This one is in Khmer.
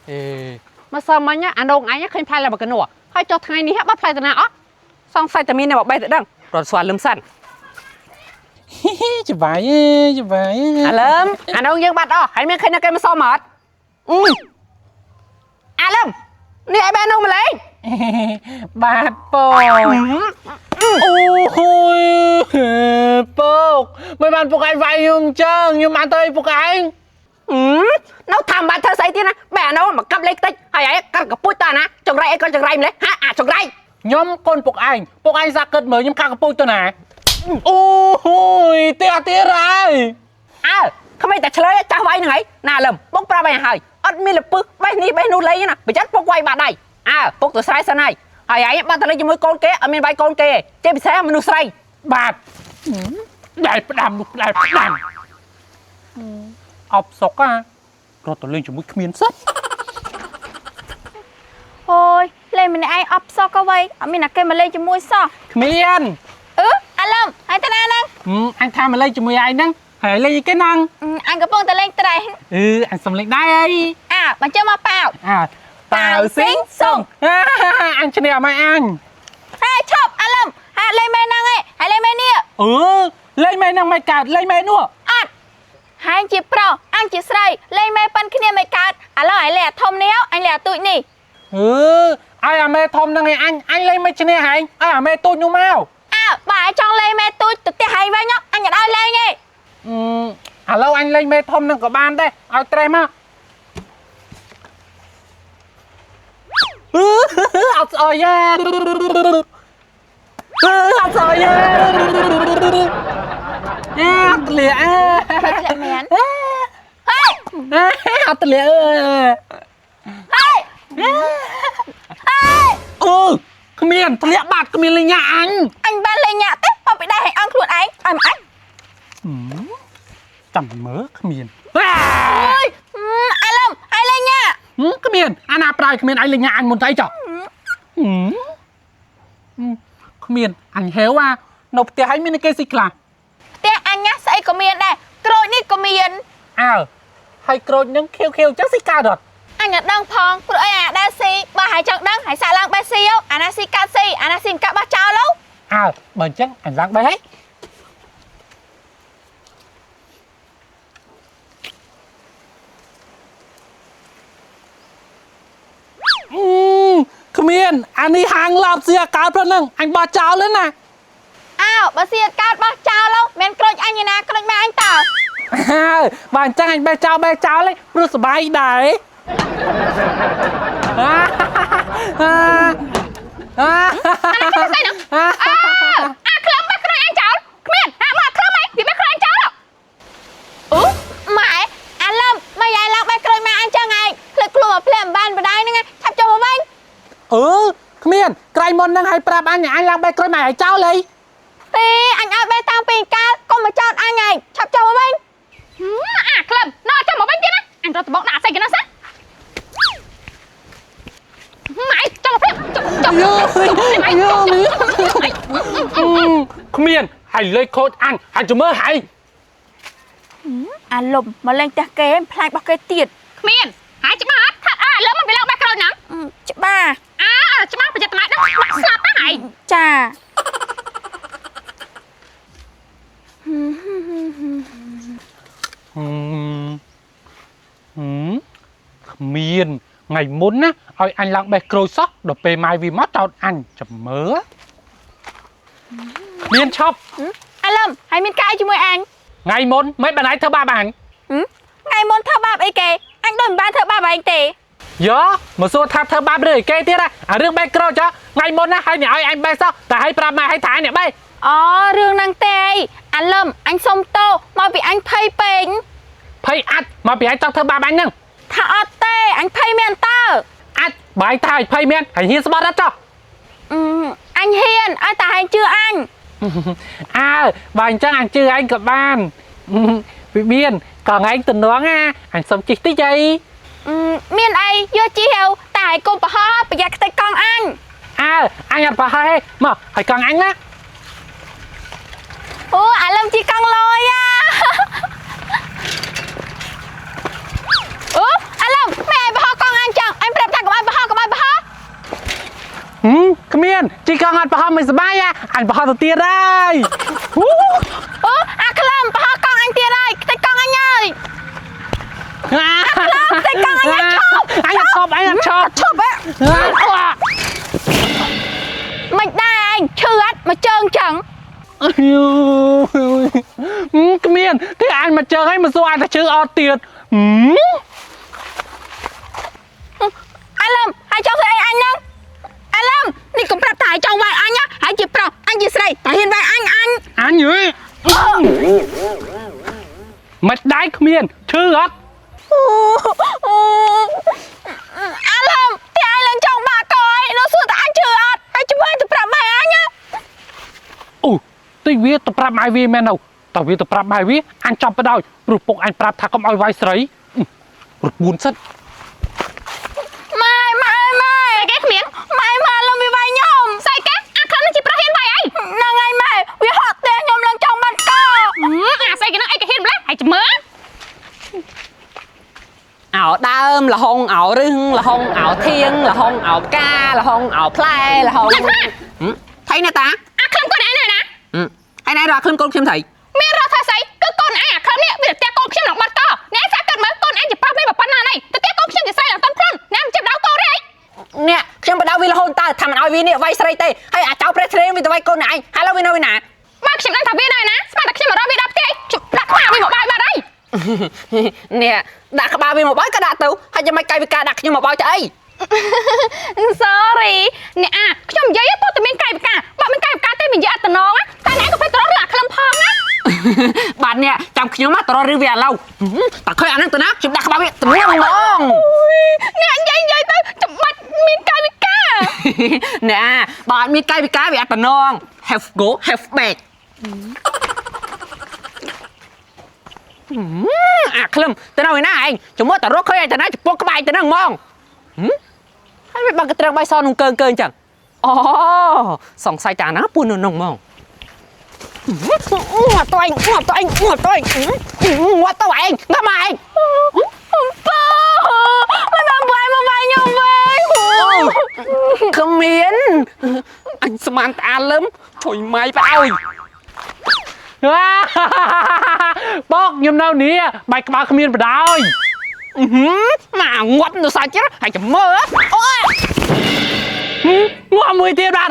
អេមកសើមិញអានងឯងឃើញផ្លែឡើងមកកណោហើយចុះថ្ងៃនេះបាត់ផ្លែតាណាអត់សង្ស័យតែមានអ្នកបបេះទៅដឹងរត់ស្វាលឹមសិន ច្បាយអេច្បាយ អាលឹមអានងយើងបាត់អស់ហើយមានឃើញអ្នកគេមកសុំអត់អឺអាលឹមនេះឲ្យបែនងម្លេង បាទពកអូហូយពកមិនបានពុកឯងវាយខ្ញុំអញ្ចឹងខ្ញុំបានទៅពុកឯង អឺនៅថាមិនបានធ្វើស្អីទៀតណាបែអានងមកកាប់លេខតិចហើយឯងកាត់កពុជតាណាចង្រៃអីក៏ចង្រៃម្លេះហាអាចង្រៃ ខ្ញុំកូនពុកឯងពុកឯងសាក់គិតមើលខ្ញុំខាក់កពុជទៅណាអូហូយទេអត់ទៀតហើយ អើក្មេងតែឆ្លើយចាស់វាយហ្នឹងហើយណាលឹមបុកប្រាប់ឲ្យហើយអត់មានលពឹសបេះនេះបេះនោះលេងណាប្រយ័ត្នពុកវាយបាត់ដៃអើពុកទៅស្រែសិនហើយហើយឯងបាត់ទៅលេងជាមួយកូនគេអត់មានវាយកូនគេទេជាពិសេសមនុស្សស្រី បាទដែលផ្ដាំនោះដែលផ្ដាំអបសុកអារត់ទៅលេងជាមួយគ្មានសិត អូយលេងម្នាក់ឯងអបសក់ក៏វៃអត់មានអ្នកគេមកលេងជាមួយសោះ គ្មាន អឺអាឡឹមហើយតាណាហ្នឹង អញថាមកលេងជាមួយឯងហ្នឹងហើយលេងអីគេហ្នឹង អញកំពុងតែលេងត្រេះ អឺអញសុំលេងដែរអី អើបើចឹងមកប៉ាវ អើប៉ាវស៊ីងសុងអញឈ្នះមកអញ ហេឈប់អាឡឹមហាលេងមែនហ្នឹងឯងហើយលេងមែននេះ អឺលេងមែនហ្នឹងមិនកើតលេងមែននោះ អត់ហើយជាប្រុសអញជាស្រីលេងមែនប៉ិនគ្នាមិនកើតឥឡូវឲ្យលេងអាធំនេះអញលេងអាទូចនេះ អឺឲ្យអាមេធំហ្នឹងឯងអញអញលេងមិនឈ្នះហែងឲ្យអាមេទូចនោះមក អើបើឲ្យចង់លេងមែនទូចទៅផ្ទះឯងវិញអញអត់ឲ្យលេងទេ អឺឥឡូវអញលេងមេធំហ្នឹងក៏បានដែរឲ្យត្រេះមកអឺអត់ស្អុយទេអឺអត់ស្អុយទេអេអត់ធ្លាក់អេ ធ្លាក់មែនហេ អត់ធ្លាក់អឺ ហេហេ អឺគ្មានធ្លាក់បាត់គ្មានលេងញ៉ាអញ អញបានលេងញាក់ទេបើពីដែរឲ្យអងខ្លួនឯងឲ្យមកអញ ចាំមើលគ្មាន អើយអាឡឹមឲ្យលេងញាក់ គ្មានអាណាប្រាយគ្មានអញលេងញ៉ាអញមុនទៅអីចុះគ្មានអញហេវអានៅផ្ទះហើយមានគេស៊ីខ្លះ ផ្ទះអញណាស្អីក៏មានដែរក្រូចនេះក៏មាន អើហើយក្រូចនឹងខៀវខៀវចឹងស៊ីកើតអត់ អញអត់ដឹងផងព្រោះអីអាដែរស៊ីបើហើយចង់ដឹងហើយសាកឡើងបេះស៊ីអាណាស៊ីកាត់ស៊ីអាណាស៊ីកាត់បោះចោលទៅ អើបើអញ្ចឹងអញឡើងបេះហើយគ្មានអានេះហាងឡាប់ស៊ីអាកើតព្រោះហ្នឹងអញបោះចោលแล้วណា អើបើស៊ីកាត់បោះចោលទៅមិនក្រូចអញឯណាក្រូចម៉ែអញតើ ហើយបើអញ្ចឹងអញបេះចោលបេះចោលឯងព្រោះសบายដែរអាអាអា ស្អីហ្នឹងអើអាក្លឹមបេះក្រូចអញចោលគ្មានអាមកក្លឹមអីវាបេះក្រូចអញចោល អូម៉ែអាឡឹមម៉ែយាយឡើងបេះក្រូចម៉ែអញចឹងឯងភ្លេចខ្លួនមកភ្លែមិនបានបដៃហ្នឹងឆាប់ចុះមកវិញ អឺគ្មានក្រៃមុនហ្នឹងឲ្យប្រាប់អញអញឡើងបេះក្រូចម៉ែឲ្យចោលអី ទេអញឲ្យបេះតាំងពីកាលកុំមកចោតអញឯងឆាប់ចុះមកវិញ អាក្លឹមណោះចាំមកវិញទៀតណាអញរត់ដបងដាក់អស័យគេណាសិនម៉ែចាំមកព្រាបចុះចុះ យោយោគ្មានហើយលេខខូចអញហើយចាំមើលហើយ អាលំមកលេងផ្ទះគេផ្លាច់របស់គេទៀត គ្មានហើយច្បាស់អត់ថាអាលើមិនវាឡើងបេះក្រូចហ្នឹង ច្បាស់ អើច្បាស់ប្រយ័ត្នម៉ែដឹងបាក់ស្លាប់ណាហើយ ចា គ្មានថ្ងៃមុនណាឲ្យអញឡើងបេះក្រូចសោះដល់ពេលម៉ែវាមកចោតអញចាំមើលមានឈប់ អាលំហើយមានកាយជាមួយអញ ថ្ងៃមុនមិនបានឯងធ្វើបាបអញ ថ្ងៃមុនធ្វើបាបអីគេអញដូចមិនបានធ្វើបាបឯងទេ យោមកសួរថាធ្វើបាបរឿងអីគេទៀតអារឿងបេះក្រូចថ្ងៃមុនណាឲ្យអ្នកឲ្យអញបេះសោះតែឲ្យប្រាប់ម៉ែឲ្យថាអ្នកបេះ អូរឿងហ្នឹងទេអាលំអញសុំទោសមកពីអញភ័យពេក ភ័យអាចមកពីឯងចង់ធ្វើបាបអញហ្នឹង ថាអត់ទេអញភ័យមែនតើ អាចបើឯងថាឲ្យភ័យមែនហើយហ៊ានស្បត់អត់ចុះ អញហ៊ានឲ្យតែឯងជឿអញ អើបើអញ្ចឹងអញជឿឯងក៏បានវិមានកងឯងទំនងណាអញសុំជិះតិចអី មានអីយកជិះទៅតែឯងកុំប្រហោះប្រយ័ត្នខ្ទេចកង់អញ អើអញអត់ប្រហោះទេមកឲ្យកង់អញណា អូអាលឹមជីកង់លយអាអូអាលឹមម៉ែឯងប្រហោះកង់អញចឹង ជីកង់អត់ប្រហោះមិនសប្បាយអញប្រហោះទៅទៀតហើយ អូអាក្លឹមប្រហោះកង់អញទៀតហើយខ្ទេចកង់អញហើយ អា ខ្ទេចកង់អញហើយឈប់ អញអត់ឈប់អញអត់ឈប់ ឈប់ហ៎មិនដែរឯងឈឺអត់មកជើងចឹង អើយគ្មានទេអញមកជើងហើយមកសួរអញតែជើងអត់ទៀត អាលឹមហើយចង់ធ្វើអីអញហ្នឹងអាលឹមនេះកុំប្រាប់ថាឲ្យចង់វាយអញណាហើយជាប្រុសអញជាស្រីតែហ៊ានវាយអញអញ អញហីមិនដែរគ្មានឈឺអត់ អូអាលឹមតែឯងឡើងចង់បាក់កអីនោះសួរតែអញជឿអត់ហើយជួយទៅប្រាប់ម៉ែអញណា អូតិចវាទៅប្រាប់ម៉ែវាមែនទៅតើវាទៅប្រាប់ម៉ែវាអញចាប់បដ ாய் ព្រោះពុកអញប្រាប់ថាកុំឲ្យវាយស្រីរត់បួនសិន ម៉ែម៉ែម៉ែ ស្អីគេគ្មាន ម៉ែម៉ែលំវាវាយខ្ញុំ ស្អីគេអាខ្លឹមនឹងជាប្រុសហ៊ានវាយអី ហ្នឹងហើយម៉ែវាហត់ផ្ទះខ្ញុំឡើងចង់បាត់ក អាស្អីគេនឹងអីគេហ៊ានម្ល៉េះហើយចាំមើល អោដើមលហុងអោរឹងលហុងអោធៀងលហុងអោផ្កាលហុងអោផ្លែលហុងថៃណាតា អាខ្លឹមកូនឯងនៅណា ហើយណែរកក្លឹមកូនខ្ញុំថៃ មានរកថាស្អីគឺកូនឯងអាខ្លឹមនេះវាទៅផ្ទះកូនខ្ញុំឡើងបាត់កអ្នកសាកាត់មើលកូនឯងជាប្រុសមានប៉ុណ្ណានេះទៅផ្ទះកូនខ្ញុំជាស្រីឡើងតាន់ខ្លួនអ្នកមិនចាប់ដៅកូនទេអី នេះខ្ញុំបដៅវារហូតតើថាមិនឲ្យវានេះវាយស្រីទេហើយអាចៅប្រេះធ្លេងវាទៅវាយកូនឯងហើយឡើយវានៅឯណា បើខ្ញុំដឹងថាវានៅណាស្មានតែខ្ញុំមករកវាដល់ផ្ទះខ្ញុំដាក់ក្បាលវាមកបាយបាត់ហើយ នេះដាក់ក្បាលវាមកបោយក៏ដាក់ទៅហើយយ៉ាងម៉េចកាយវិការដាក់ខ្ញុំមកបោយទៅអី Sorry អ្នកអាខ្ញុំនិយាយទៅតែមានកាយវិការបើមានកាយវិការទេមិននិយាយអត់តំណងតែអ្នកក៏ទៅរករឿងអាខ្លឹមផងណា បាទនេះចាំខ្ញុំមកតររឿងវាឥឡូវតើឃើញអាហ្នឹងទៅណាខ្ញុំដាក់ក្បាលវាទំនងហ្មង អ្នកនិយាយនិយាយទៅច្បាច់មានកាយវិការ អ្នកអាបើអត់មានកាយវិការវាអត់តំណង have go have back អាក្លឹមទៅនៅឯណាឯងចាំមើលតរកឃើញឯងទៅណាចំពោះក្បាលឯងទៅហ្នឹងហ្មងហើយវាបាក់កត្រឹងបាយសនោះកើងកើងចឹងអូសង្ស័យតាណាពួននៅនោះហ្មងងាត់ទៅឯងងាត់ទៅឯងងាត់ទៅឯងងាត់ទៅឯងងាត់មកឯង ពូមិនបានវាយមកវាយខ្ញុំវិញ គ្មានអញស្មានតាអាលឹមជួយម៉ៃបអើយ បងខ្ញុំនៅនេះបាយក្បាលគ្មានបដ ாய் មកងាប់នៅសាច់ហើយចាំមើលអូយ ងាប់មួយទៀតបាទ